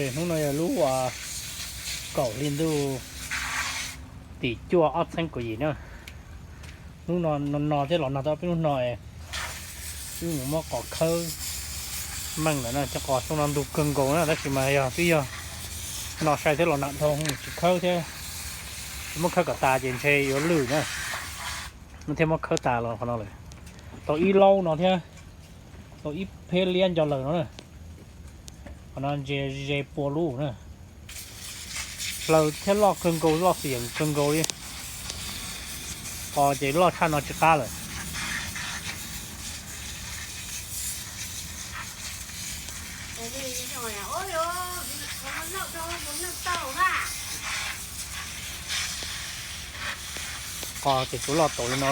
Hnub no yog lub kaum hli ntuj tim cuaj ob txhiab kaum yim na. Hnub no no thiab los nag tau peb hnub no, wb mus muab qos khawb meej lawm na. Cov qos xyoo no ntug kawg nkaus na, tab sis mas yog twb yog no sai thiab los nag dhau, tsis khawb thiab, tsis muab khawb kom tas ces ntshe yuav lwj na. Muab thiab muab khawb tas los qhov no lawm. Tau ib laub no thiab, tau ib pheb liab nco lawm no na. Qhov no ntse ze pua lub na. Hlaws thiab loj kawg nkaus, loj xiam kawg nkaus li. Qos ces loj tshaj no tsis qab lawm. Qos ces tsuas loj taus li no.